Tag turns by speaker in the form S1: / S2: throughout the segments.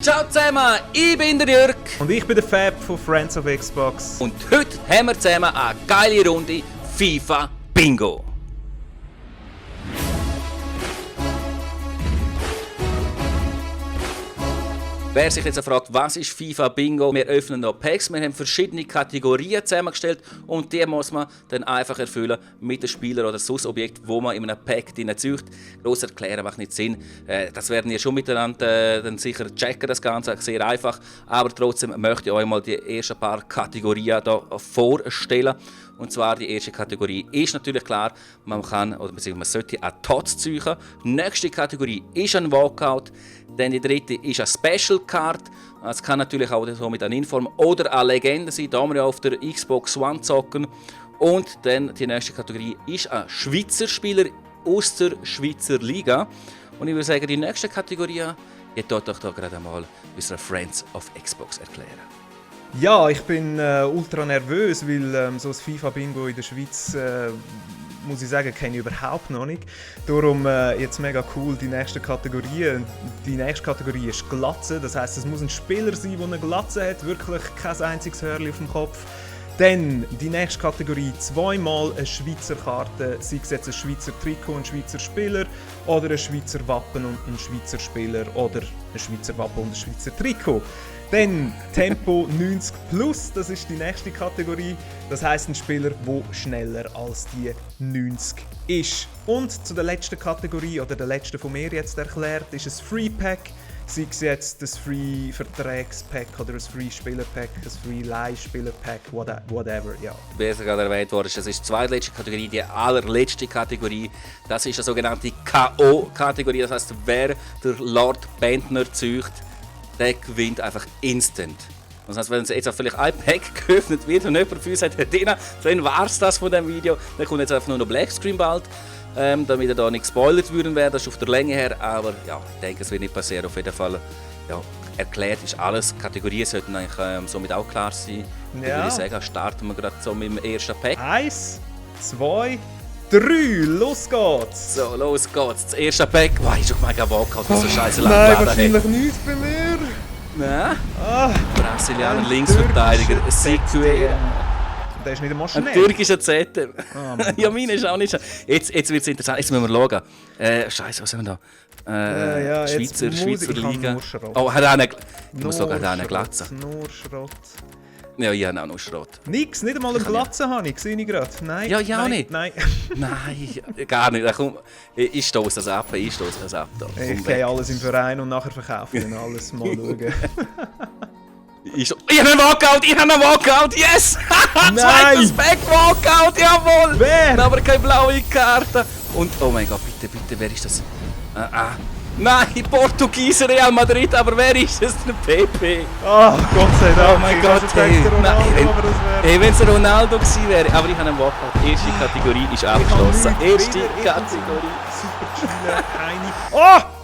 S1: Ciao zusammen, ich bin der Jörg.
S2: Und ich bin der Fab von Friends of Xbox.
S1: Und heute haben wir zusammen eine geile Runde FIFA Bingo. Wer sich jetzt fragt, was ist FIFA Bingo? Wir öffnen noch Packs, wir haben verschiedene Kategorien zusammengestellt und die muss man dann einfach erfüllen mit dem Spieler oder sonst Objekt, wo man in einem Pack zücht. Gross erklären macht nicht Sinn. Das werden wir schon miteinander dann sicher checken, das Ganze, sehr einfach. Aber trotzdem möchte ich euch mal die ersten paar Kategorien hier vorstellen. Und zwar die erste Kategorie ist natürlich klar, man kann oder man sollte einen Tots ziehen. Die nächste Kategorie ist ein Walkout. Dann die dritte ist eine Special Card. Es kann natürlich auch so mit einer Inform oder eine Legende sein, da wir ja auf der Xbox One zocken. Und dann die nächste Kategorie ist ein Schweizer Spieler aus der Schweizer Liga. Und ich würde sagen, die nächste Kategorie, ihr tut euch da gerade einmal unsere Friends of Xbox erklären.
S2: Ja, ich bin ultra nervös, weil so ein FIFA-Bingo in der Schweiz, muss ich sagen, kenne ich überhaupt noch nicht. Darum jetzt mega cool die nächste Kategorie. Die nächste Kategorie ist Glatze, das heisst, es muss ein Spieler sein, der eine Glatze hat, wirklich kein einziges Hörli auf dem Kopf. Dann die nächste Kategorie, zweimal eine Schweizer Karte, sei es jetzt ein Schweizer Trikot, ein Schweizer Spieler oder ein Schweizer Wappen und ein Schweizer Spieler oder ein Schweizer Wappen und ein Schweizer Trikot. Dann Tempo 90 plus, das ist die nächste Kategorie. Das heisst ein Spieler, der schneller als die 90 ist. Und zu der letzten Kategorie, oder der letzten von mir jetzt erklärt, ist ein Free Pack. Sei es jetzt das Free Vertragspack oder ein Free Spielerpack, ein Free Leihspielerpack, whatever, ja.
S1: Wie es gerade erwähnt wurde, das ist die zweitletzte Kategorie, die allerletzte Kategorie. Das ist eine sogenannte K.O.-Kategorie, das heisst, wer der Lord Bentner zücht, der gewinnt einfach instant. Das heißt, wenn jetzt vielleicht ein Pack geöffnet wird und jemand für uns sagt, dann war es das von diesem Video. Dann kommt jetzt einfach nur noch Blackscreen bald, damit da nicht gespoilert würden werden. Das ist auf der Länge her, aber ja, ich denke, es wird nicht passieren. Auf jeden Fall ja, erklärt ist alles. Kategorien sollten eigentlich somit auch klar sein. Ja. Dann würde ich sagen, starten wir gerade so mit dem ersten Pack.
S2: 1, 2, 3, los geht's!
S1: So, los geht's. Das erste Pack. Wow, ist doch mega Walkout, was so scheiße lang
S2: Nein, wahrscheinlich nichts bei mir.
S1: Nein. Brasilianer Linksverteidiger, Sique.
S2: Der ist nicht einmal schnell.
S1: Ein türkischer ZM. Ja, meine ist auch nicht schnell. Jetzt wird es interessant. Jetzt müssen wir schauen. Scheiße, was haben wir da? Schweizer Liga. Oh, hat er eine... Ich muss schauen, hat er eine Glatze.
S2: Nur Schrott.
S1: Ja, ich habe auch noch Schrott.
S2: Nix, nicht einmal eine Glatze habe ich, sehe ich gerade. Nein.
S1: Ja, ja,
S2: nein,
S1: nicht.
S2: Nein.
S1: Nein, gar nicht. Komm, ich stoße das ab. Ich
S2: gehe alles im Verein und nachher verkaufe ich dann alles. Mal schauen.
S1: Ich habe einen Walkout, yes! Zweites Pack Walkout, jawohl!
S2: Wer?
S1: Aber keine blaue Karte. Und, oh mein Gott, bitte, wer ist das? Nein, Portugieser Real Madrid, aber wer ist das? Der PP.
S2: Oh, Gott sei Dank.
S1: Oh mein Gott, wenn es Ronaldo gewesen wäre. Aber ich habe einen Walkout. Erste Kategorie ist abgeschlossen. Erste Kategorie.
S2: Super Chile, keine.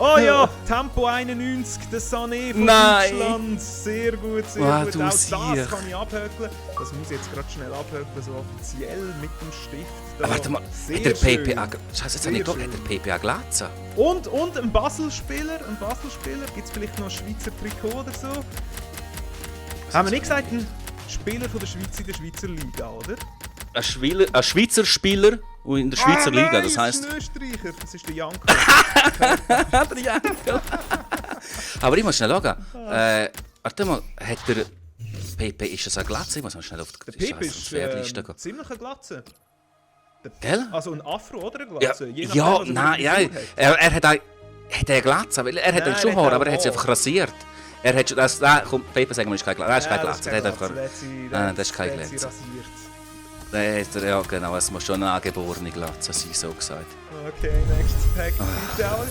S2: Oh ja, Tempo 91, der Sané von Deutschland. Sehr gut, sehr gut. Auch das kann ich abhökeln. Das muss ich jetzt gerade schnell abhökeln, so offiziell mit dem Stift.
S1: Da. Warte mal, hat der PP Scheiße, jetzt habe ich doch, hat der PP eine Glatze?
S2: Und ein Basel-Spieler, gibt es vielleicht noch ein Schweizer Trikot oder so? Haben wir nicht gesagt, ein Spieler von der Schweiz in der Schweizer Liga, oder?
S1: Ein Schweizer Spieler in der Schweizer Liga, das heisst...
S2: Das ist ein Österreicher, das ist der Janko.
S1: Der Janko. Aber ich muss schnell schauen. Warte mal, hat der PP, ist das eine Glatze? Ich muss mal schnell auf die
S2: Pferdliste gehen. Ziemlich eine Glatze.
S1: Gell?
S2: Also ein Afro oder eine Glatze?
S1: Ja, nein, ja. Er hat eine Glatze, weil er hat schon Haar, aber er hat sie einfach rasiert. Er hat das, komm, Pepe, sagen wir, ist keine Glatze. Nein, ist keine Glatze. Nein, das ist keine Glatze. Ja, genau, es muss schon eine angeborene Glatze sein, so gesagt.
S2: Okay, nächstes Pack. Bitte auch auf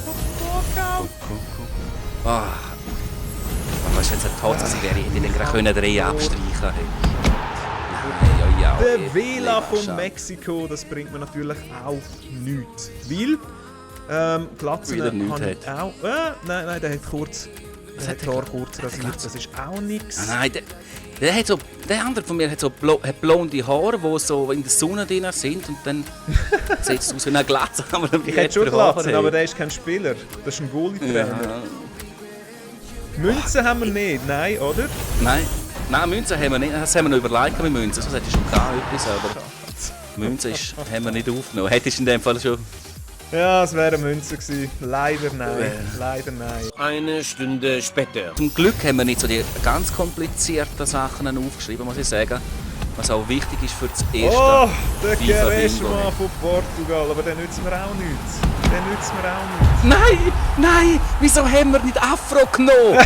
S1: Cool. Weißt du, wenn es ein Tatsache wäre, hätte ich den gerade den Reihe abstreichen können. Ja,
S2: der Vela von Mexiko, das bringt mir natürlich auch nichts. Weil Glatze habe ich auch. Nein, der hat kurz. Der hat Haar kurz rasiert, das ist auch nichts.
S1: Nein, der andere von mir hat so blonde Haare, die so in der Sonne drin sind und dann sieht es aus wie eine Glatze.
S2: Ich hätte schon Glatzen, aber der ist kein Spieler. Das ist ein Goalie-Trainer. Münzen haben wir nicht, nein, oder?
S1: Nein, Münzen haben wir nicht. Das haben wir noch überlegt mit Münzen. Das hätte ich schon gehabt, etwas, aber Münzen haben wir nicht aufgenommen. Hättest du in dem Fall schon...
S2: Ja, es wäre Münzen gewesen. Leider nein. Leider nein.
S3: Eine Stunde später.
S1: Zum Glück haben wir nicht so die ganz komplizierten Sachen aufgeschrieben, muss ich sagen. Was auch wichtig ist für das erste
S2: Oh, der
S1: FIFA
S2: Quaresma
S1: Bingo.
S2: von Portugal, aber den nützt mir auch nichts. Den nützt mir auch nichts.
S1: Nein, wieso haben wir nicht Afro genommen?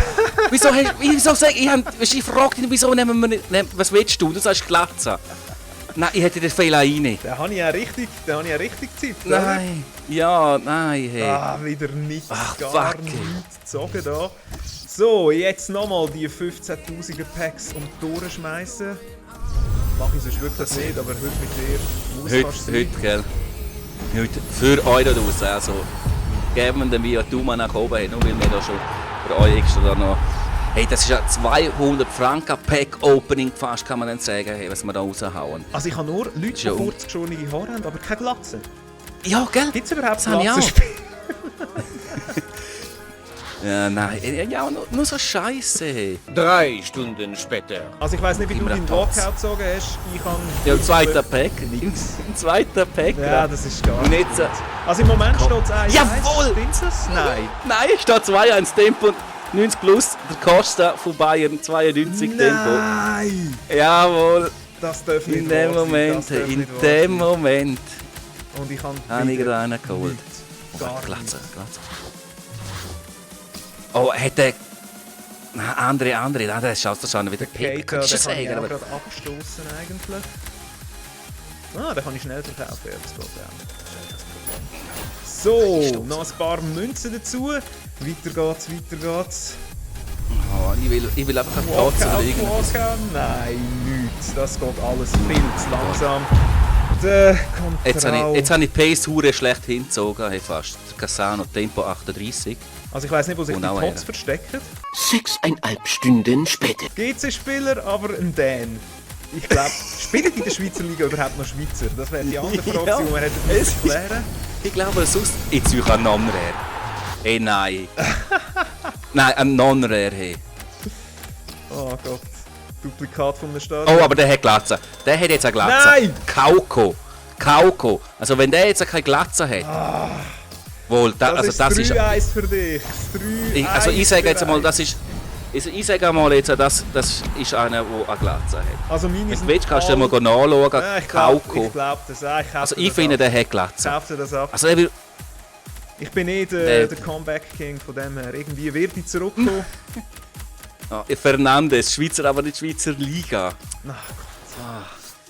S1: wieso sag ich frage dich, wieso nehmen wir nicht, was willst du? Du sagst Glatze. Nein, ich hätte den Fehler rein.
S2: Den habe ich ja richtig getippt, oder?
S1: Nein, hey.
S2: Ah, wieder nichts,
S1: Ach,
S2: gar
S1: fuck,
S2: nichts gezogen da. So, jetzt nochmal die 15'000er Packs um die Tore schmeißen. Mache ich sonst wirklich nicht, aber heute mit dir muss fast sein.
S1: Heute, gell. Heute für euch da draussen. Also, geben wir den Video Daumen nach oben, nur weil wir da schon für euch extra da noch... Hey, das ist ja 200 Franken Pack Opening fast, kann man dann sagen, hey, was wir da raushauen.
S2: Also ich habe nur Leute, die kurzgeschorene Haare haben, aber keine Glatze.
S1: Ja, gell?
S2: Gibt es überhaupt
S1: habe ich auch.
S2: Glatzenspiel?
S1: Ja, nein, ja, nur so Scheiße. Hey.
S3: 3 Stunden später.
S2: Also ich weiss nicht, wie du
S1: Immer
S2: deinen
S1: ein Topf.
S2: Walkout gezogen hast. Ich habe...
S1: Ja, im zweiten Pack. Im zweiten Pack.
S2: Ja, das ist gar
S1: nicht so.
S2: Also im Moment steht es 1-1.
S1: Jawohl!
S2: Stimmt das? Nein.
S1: Nein, es steht 2-1 Tempo. 90 plus, der Costa von Bayern 92 Tempo.
S2: Nein!
S1: Jawohl,
S2: Das darf nicht
S1: in dem
S2: wahr sein,
S1: Moment,
S2: das darf
S1: in
S2: nicht wahr
S1: dem
S2: sein.
S1: Moment
S2: Und ich habe
S1: habe ich
S2: wieder
S1: gerade einen geholt.
S2: nichts. Gar
S1: Glatze,
S2: nichts.
S1: Glatze. Oh, hätte... Andere, das schaut das schon wieder
S2: Keita,
S1: Pick. Könntest du
S2: den kann ich
S1: sagen,
S2: auch
S1: aber...
S2: gerade abstoßen eigentlich. Ah, den kann ich schnell verkaufen, ja, das geht auch. So, noch ein paar Münzen dazu. Weiter geht's.
S1: Oh, ich will einfach einen Platz oder irgendwas.
S2: Walkout, nein, nichts. Das geht alles viel zu langsam. Der Contrao.
S1: Jetzt habe ich die Pace hure schlecht hingezogen, hey, fast. Cassano Tempo 38.
S2: Also ich weiss nicht, wo sich
S1: Und
S2: die
S1: auch
S2: Tots
S1: er.
S2: verstecken.
S3: 6,5 Stunden später.
S2: GC-Spieler, aber ein Dan. Ich glaube, spielt in der Schweizer Liga überhaupt noch Schweizer? Das wäre die andere Frage,
S1: Ja,
S2: die wir hätten müssen klären.
S1: Ich glaube, sonst... Jetzt suche ich einen Non-Rare. Hey, nein. Nein, ein Non-Rare, hey.
S2: Oh Gott. Duplikat von der Stadt.
S1: Oh, aber der hat Glatze. Der hat jetzt eine Glatze.
S2: Nein!
S1: Kauko. Also wenn der jetzt keine Glatze hat... Wohl,
S2: das
S1: also das ist...
S2: 3-1 für dich. 3-1
S1: Also ich sage jetzt
S2: für
S1: mal,
S2: dich.
S1: das ist... Ich sage mal jetzt, das ist einer, der eine Glatze hat.
S2: Also meine
S1: Wenn
S2: sind
S1: du willst, kannst du
S2: alle-
S1: mal nachschauen.
S2: Ja, ich glaube
S1: Kauko.
S2: das auch.
S1: Also ich finde, der hat Glatze.
S2: Kauft dir das ab.
S1: Also er will...
S2: Ich bin nicht der Comeback King von dem her. Irgendwie wird ich zurückkommen.
S1: Fernandes, Schweizer, aber nicht Schweizer Liga.
S2: Ach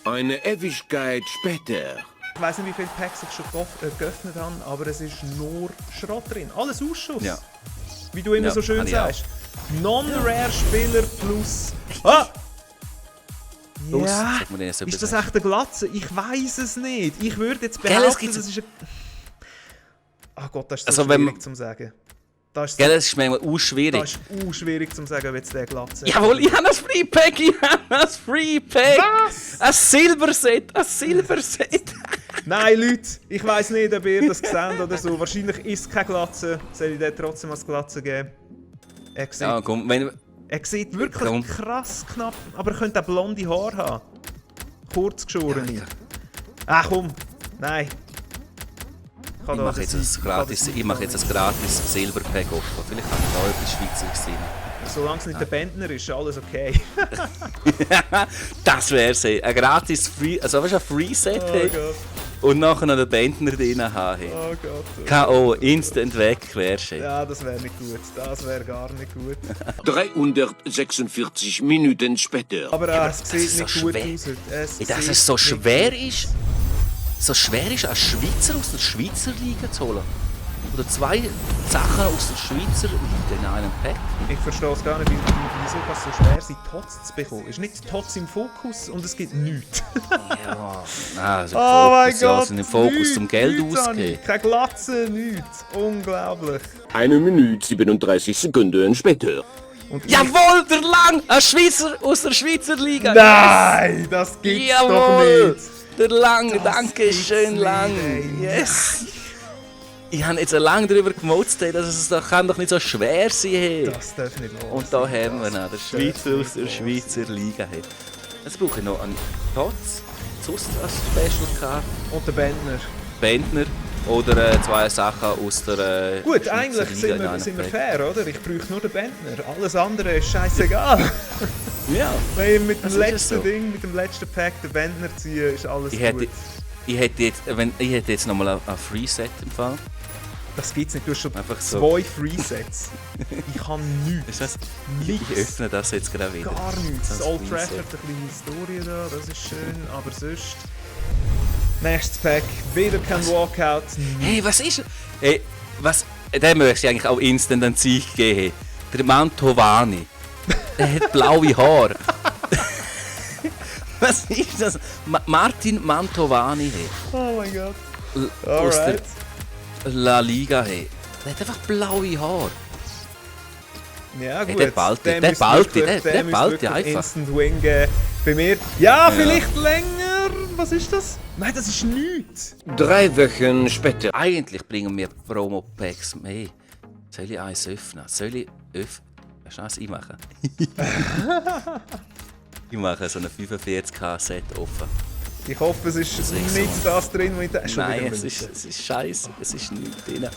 S2: Gott.
S3: Eine Ewigkeit später.
S2: Ich weiß nicht, wie viele Packs ich schon geöffnet habe, aber es ist nur Schrott drin. Alles Ausschuss.
S1: Ja.
S2: Wie du immer
S1: Ja,
S2: so schön
S1: habe ich auch.
S2: sagst. Non-Rare-Spieler plus... Ah!
S1: Plus,
S2: Ja,
S1: sagt man das
S2: ist das
S1: übersetzt.
S2: echt eine Glatze? Ich weiß es nicht. Ich würde jetzt
S1: Gell, es
S2: behaupten,
S1: gibt-
S2: das ist ein... Ach Gott, das ist
S1: Also
S2: so
S1: wenn
S2: schwierig zu sagen. Das ist,
S1: Gell, das ist manchmal
S2: das
S1: schwierig.
S2: ist schwierig zu sagen, ob jetzt der Glatze ist.
S1: Jawohl, ich habe ein Free Pack,
S2: Was?
S1: Ein Silberset.
S2: Nein, Leute, ich weiss nicht, ob ihr das seht oder so. Wahrscheinlich ist es keine Glatze. Soll ich dir trotzdem als Glatze geben?
S1: Ja, komm, wenn...
S2: Er sieht wirklich
S1: Komm.
S2: krass knapp, aber er könnte auch blonde Haare haben. Kurz geschorene.
S1: Ja,
S2: Komm, nein.
S1: Ich mache jetzt ein gratis Silberpack offen. Vielleicht kann ich da etwas Schweizerisches sein.
S2: Solange es nicht der Bändner ist, ist alles okay.
S1: Das wäre es. Ein gratis Free... Also weißt du, ein Free-Set
S2: Oh
S1: hey,
S2: Gott,
S1: und nachher noch den Bändner drin haben. Hey.
S2: oh Gott.
S1: K.O. Instant weg, wärst du.
S2: Ja, das wäre nicht gut. Das wäre gar nicht gut.
S3: 346 Minuten später.
S2: Aber es
S1: das
S2: sieht
S1: ist so
S2: nicht gut
S1: schwer.
S2: aus heute.
S1: Dass es so schwer ist, einen Schweizer aus der Schweizer Liga zu holen. Oder zwei Sachen aus der Schweizer Liga in einem Pack.
S2: Ich verstehe es gar nicht, wieso kann es so schwer sein, Tots zu bekommen. Es ist nicht Tots im Fokus und es gibt nichts.
S1: Ja, also
S2: Oh mein
S1: Fokus, ja,
S2: Gott!
S1: sind im Fokus zum Geld
S2: nichts, Anni.
S1: ausgeben.
S2: Keine Glatze, nichts. Unglaublich.
S3: 1 Minute 37 Sekunden später.
S2: Und ich-
S1: Jawohl, der Lang! Ein Schweizer aus der Schweizer Liga!
S2: Nein, das gibt's doch
S1: Jawohl!
S2: nicht.
S1: Der Lang,
S2: Das
S1: danke
S2: gibt's
S1: schön
S2: nicht,
S1: Lang!
S2: ey.
S1: Yes! Ich habe jetzt lange darüber gemotzt, dass es doch, kann doch nicht so schwer sein. Hey.
S2: Das darf nicht wahr
S1: Und da
S2: sein.
S1: haben wir noch den Schweizer aus der Schweizer Liga. Hey. Jetzt brauche ich noch einen Tots, sonst als Special Card,
S2: Und der Bändner.
S1: Bändner oder 2 Sachen aus der
S2: Gut,
S1: Schweizer
S2: eigentlich
S1: Liga in einem
S2: sind wir
S1: Pack.
S2: fair, oder? Ich brauche nur den Bändner. Alles andere ist scheißegal.
S1: Ja.
S2: Wenn ich mit dem
S1: Das ist
S2: letzten
S1: so.
S2: Ding, mit dem letzten Pack den Bändner ziehe, ist alles
S1: Ich
S2: gut.
S1: hätte jetzt nochmal ein Free-Set im Fall.
S2: Das gibt's nicht. Du hast schon
S1: Einfach so.
S2: 2 Freesets. Ich kann nichts.
S1: Ist das?
S2: Nichts.
S1: Ich öffne das jetzt gerade wieder.
S2: Gar nichts.
S1: Das
S2: Old
S1: Freeset.
S2: Trafford, eine kleine Historie da, das ist schön, aber sonst... Nächstes Pack, wieder kein Walkout.
S1: Hey, was ist. Hey, was. Den möchte ich eigentlich auch instant einen Sieg geben. Der Mantovani. Der hat blaue Haare. Was ist das? Martin Mantovani. Hey.
S2: Oh mein Gott.
S1: Aus der
S2: Alright.
S1: La Liga. Hey. Der hat einfach blaue Haare.
S2: Ja gut,
S1: der ballt
S2: dem
S1: der
S2: müsst
S1: ballt
S2: wirklich-
S1: der
S2: dem müsst
S1: ballt
S2: wirklich
S1: einfach.
S2: Instant Win geben. Bei mir, ja, vielleicht länger. Was ist das? Nein, das ist nichts.
S3: 3 Wochen später.
S1: Eigentlich bringen wir Promo-Packs mehr. Soll ich eins öffnen? Soll ich öffnen? Willst du eins einmachen? Ich mache so ein 45k-Set offen.
S2: Ich hoffe, es ist
S1: 600.
S2: nicht das drin, was ich da schon
S1: Nein,
S2: wieder
S1: es
S2: Münze.
S1: ist scheiße. Es ist nichts drin.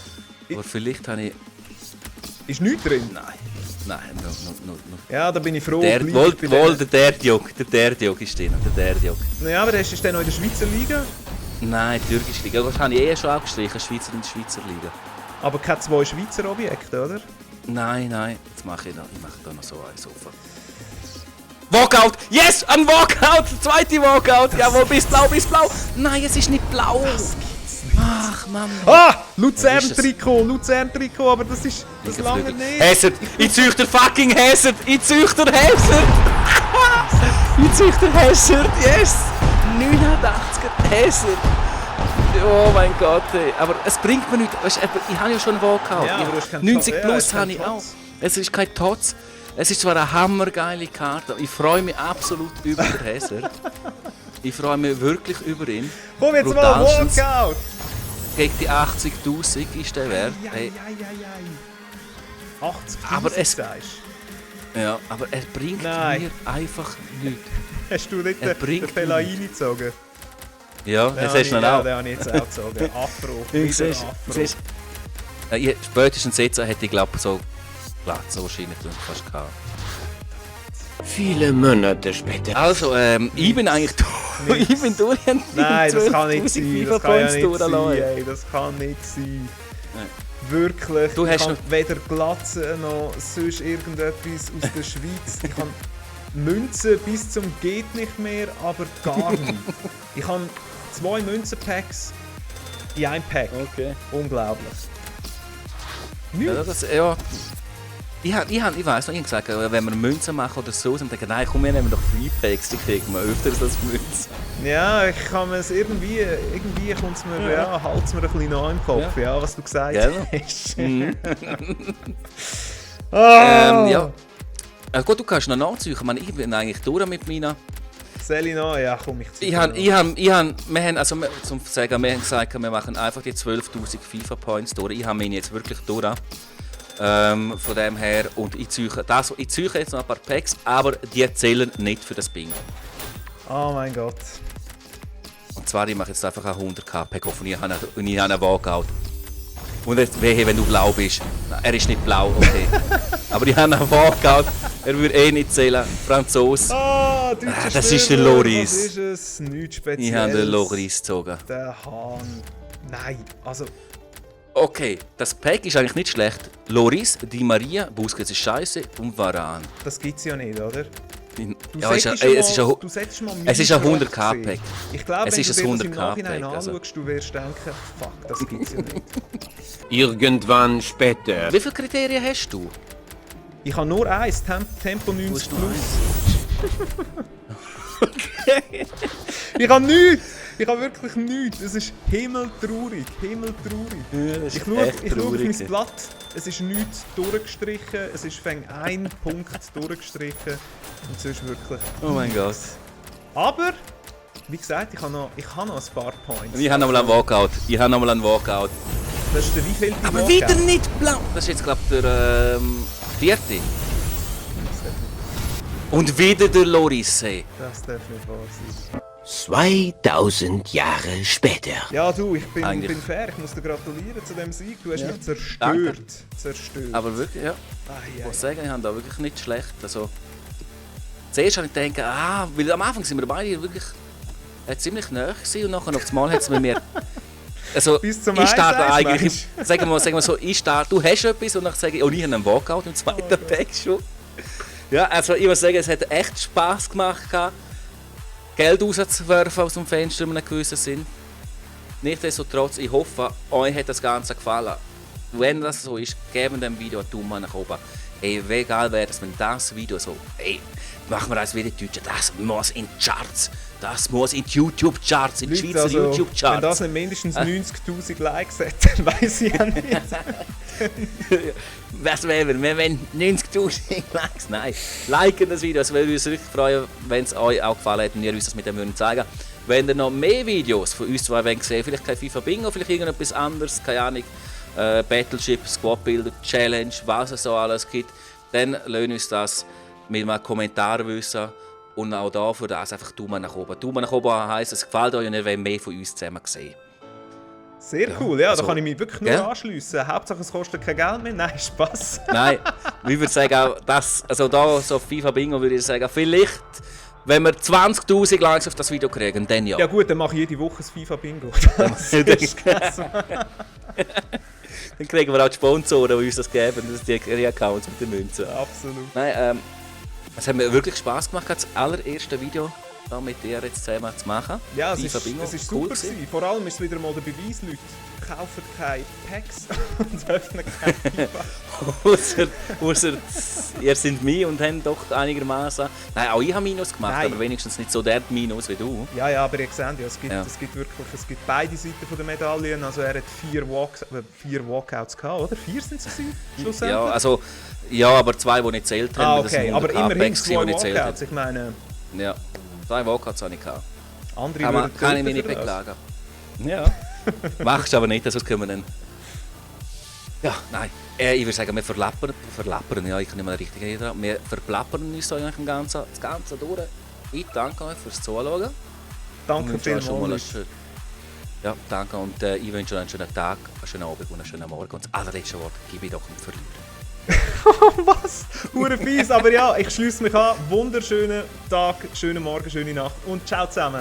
S1: Aber vielleicht habe ich...
S2: Ist nichts drin?
S1: Nein, nur.
S2: Ja, da bin ich froh.
S1: Der,
S2: bleib
S1: wohl,
S2: ich bei denen.
S1: der Derdiog ist drin. Der Derdiog.
S2: Ja, aber ist der noch in der Schweizer Liga?
S1: Nein, türkische Liga. Das habe ich schon abgestrichen. Schweizer und Schweizer Liga.
S2: Aber keine 2 Schweizer Objekte, oder?
S1: Nein. Jetzt mache ich da noch so eins offen. Walkout! Yes! Ein Walkout! Der zweite Walkout! Jawohl, bis blau! Nein, es ist nicht blau! Ach, Mann!
S2: Ah!
S1: Was ist
S2: Luzern-Trikot, aber das ist... Das lange nicht.
S1: Hazard! Ich züchte fucking Hazard! Ich züchte Hazard! Yes! 89er Hazard! Oh mein Gott, ey. Aber es bringt mir nichts. Weißt, ich habe ja schon einen Walkout.
S2: Ja, aber du hast keinen
S1: 90
S2: Tot-
S1: plus
S2: ja,
S1: habe ich
S2: kein
S1: auch.
S2: Tots.
S1: Es ist kein Tots. Es ist zwar eine hammergeile Karte. Ich freue mich absolut über den Hazard. Ich freue mich wirklich über ihn.
S2: Komm jetzt mal,
S1: Brutalstens.
S2: Walkout!
S1: Gegen die 80'000 ist der wert. Hey,
S2: 80
S1: Aber es-
S2: sagst
S1: ja, aber er bringt
S2: Nein.
S1: mir einfach nichts.
S2: Hast du nicht
S1: Er
S2: den
S1: bringt
S2: Fellaini gezogen?
S1: Ja, das hast du noch auch.
S2: Den habe ich jetzt auch gezogen. Afro.
S1: Ich
S2: Wieder
S1: sehe
S2: Afro.
S1: spätestens jetzt hätte ich glaube so Platz wahrscheinlich fast gehabt.
S3: Viele Monate später.
S1: Also, ich bin eigentlich durch. Ich bin durch.
S2: Nein, das kann nicht sein. Das kann ja nicht sein.
S1: durchlassen.
S2: Ey, das kann nicht sein.
S1: Nein.
S2: Wirklich.
S1: Du
S2: ich
S1: hast
S2: habe
S1: noch-
S2: weder Glatze noch sonst irgendetwas aus der Schweiz. Ich habe Münzen bis zum geht nicht mehr, aber gar nicht. Ich habe 2 Münzenpacks in einem Pack.
S1: Okay.
S2: Unglaublich.
S1: Ja,
S2: Nichts.
S1: ich weiss noch, ich habe gesagt, wenn wir Münzen machen oder so, dann denken nein, komm, wir nehmen doch Freepacks, die kriegen wir öfters als Münzen.
S2: Ja, ich kann mir es irgendwie kommt es mir, ja, halt's mir ein bisschen nach im Kopf, ja, was du gesagt
S1: Gell?
S2: hast.
S1: Ja. Gut, du kannst noch nachziehen. Ich meine, ich bin eigentlich durch mit meiner.
S2: Soll ich noch? Ja, komm, ich ziehe
S1: Wir haben, also zum sagen, wir haben gesagt, wir machen einfach die 12.000 FIFA-Points durch. Ich habe meine jetzt wirklich durch. Von dem her. Und ich ziehe jetzt noch ein paar Packs, aber die zählen nicht für das Bingo.
S2: Oh mein Gott.
S1: Und zwar, ich mache jetzt einfach ein 100k-Pack auf und ich habe einen Walkout. Und jetzt, wehe, wenn du blau bist. Nein, er ist nicht blau, okay. Aber ich habe einen Walkout. Er würde eh nicht zählen. Franzose.
S2: Deutscher
S1: das ist der
S2: Stürmer,
S1: Loris.
S2: Was ist es? Nichts Spezielles.
S1: Ich habe den Loris gezogen.
S2: Der Hahn. Nein, also...
S1: Okay, das Pack ist eigentlich nicht schlecht. Loris, Di Maria, Busquets ist scheiße und Varane.
S2: Das gibt's ja nicht, oder?
S1: Ja, es ist ein
S2: du solltest mal
S1: es ist ein
S2: Mini
S1: 100k-Pack.
S2: sehen. Ich glaube,
S1: Es
S2: wenn
S1: ist
S2: du
S1: ein
S2: dir das im
S1: 100k
S2: Nachhinein
S1: Pack, also.
S2: anschaust, du wirst denken, fuck, das gibt's ja nicht.
S3: Irgendwann später.
S1: Wie viele Kriterien hast du?
S2: Ich habe nur eins, Tempo 90
S1: Hast du
S2: plus. Ich habe nichts! Ich habe wirklich nichts! Es ist himmeltraurig, himmeltraurig. Ich schaue auf mein Blatt, es ist nichts durchgestrichen, es ist fängt ein Punkt durchgestrichen und sonst wirklich.
S1: Oh mein Gott.
S2: Aber, wie gesagt, ich habe noch ein paar Points.
S1: Ich habe nochmal einen Walkout.
S2: Das ist der wievielte
S1: Aber
S2: Walkout?
S1: wieder nicht blau. Das ist jetzt, glaube ich, der vierte. Und wieder der Lorisse.
S2: Das darf nicht wahr sein.
S3: 2000 Jahre später.
S2: Ja, du, ich bin
S1: Eigentlich-
S2: fair. Ich muss dir gratulieren zu dem Sieg. Du hast mich zerstört.
S1: Danke.
S2: Zerstört.
S1: Aber wirklich, ja. Ich muss sagen, ich habe da wirklich nicht schlecht. Also, zuerst habe ich gedacht, weil am Anfang sind wir beide wirklich ziemlich nahe gewesen und nachher auf das Mal hat es mit mir... Also,
S2: Bis zum
S1: ich starte
S2: 1-1,
S1: eigentlich... Sagen wir so, du hast etwas und dann sage ich, ich habe einen Walkout im zweiten Tag schon. Ja, also ich muss sagen, es hat echt Spass gemacht, Geld rauszuwerfen aus dem Fenster in einem gewissen Sinn. Nichtsdestotrotz, ich hoffe, euch hat das Ganze gefallen. Wenn das so ist, geben dem Video einen Daumen nach oben. Ey, wie geil wäre es, wenn das Video so, machen wir das wie die Deutschen, das muss in die Charts, das muss in die YouTube-Charts, in die Schweizer
S2: Also, wenn
S1: YouTube-Charts.
S2: das nicht mindestens 90'000 Likes hat, dann weiss ich ja nicht.
S1: Was wäre, wir wollen 90'000 Likes? Nein, liken das Video, es würde uns richtig freuen, wenn es euch auch gefallen hat und ihr uns das mit dem würden zeigen. Wenn ihr noch mehr Videos von uns zwei wollt sehen, vielleicht kein FIFA Bingo, vielleicht irgendetwas anderes, keine Ahnung, Battleship, Squad Builder, Challenge, was es so alles gibt, dann lasst uns das mit einem Kommentar wissen. Und auch da für das einfach Daumen nach oben. Daumen nach oben heisst, es gefällt euch und ihr wollt mehr von uns zusammen sehen.
S2: Sehr cool, ja,
S1: also,
S2: da kann ich mich wirklich nur
S1: gell?
S2: anschliessen. Hauptsache es kostet kein Geld mehr. Nein, Spass.
S1: Nein, ich würde sagen, auch das, also da so FIFA Bingo würde ich sagen, vielleicht, wenn wir 20'000 Likes auf das Video kriegen, dann ja.
S2: Ja gut, dann mache ich jede Woche das FIFA-Bingo. Das
S1: Dann
S2: ist klasse.
S1: kriegen wir auch die Sponsoren, die uns das geben, das sind die Accounts mit den Münzen.
S2: Absolut.
S1: Nein, es hat mir wirklich Spass gemacht, das allererste Video da mit dir jetzt zusammen zu machen.
S2: Ja,
S1: FIFA
S2: es
S1: Bingo,
S2: ist
S1: cool
S2: super gewesen. Vor allem ist es wieder mal der Beweis, Leute kaufen keine Packs und öffnen kein FIFA.
S1: Ausser ihr seid mich und haben doch einigermaßen. Nein, auch ich habe Minus gemacht,
S2: Nein.
S1: aber wenigstens nicht so der Minus wie du.
S2: Ja, aber ihr seht ja, es gibt wirklich, es gibt beide Seiten von der Medaillen. Also er hat 4 Walkouts gehabt, oder? 4 sind es schlussendlich?
S1: Ja, also, ja, aber 2, die nicht zählt haben. weil das
S2: okay,
S1: sind
S2: aber
S1: 100
S2: immerhin
S1: Packs
S2: 2
S1: die nicht zählt haben.
S2: Walkouts. Ich meine,
S1: Ja, 2 Walkouts habe ich gehabt.
S2: andere
S1: Kann
S2: würden
S1: ich mich nicht
S2: töten für das.
S1: beklagen. Ja. Machst du aber nicht, sonst können wir dann. Ja, nein. Ich würde sagen, wir verlappern, ja, ich kann nicht mal richtig reden. Wir verplappern uns eigentlich das Ganze durch. Ich danke euch fürs Zuschauen.
S2: Danke
S1: Und wünsche euch schon mal
S2: vielmals.
S1: ja, danke und ich wünsche euch einen schönen Tag, einen schönen Abend und einen schönen Morgen. Und das allerletzte Wort gebe ich doch dem Verlierer.
S2: Was? Hure fies, aber ja, ich schließe mich an. Wunderschönen Tag, schönen Morgen, schöne Nacht und ciao zusammen.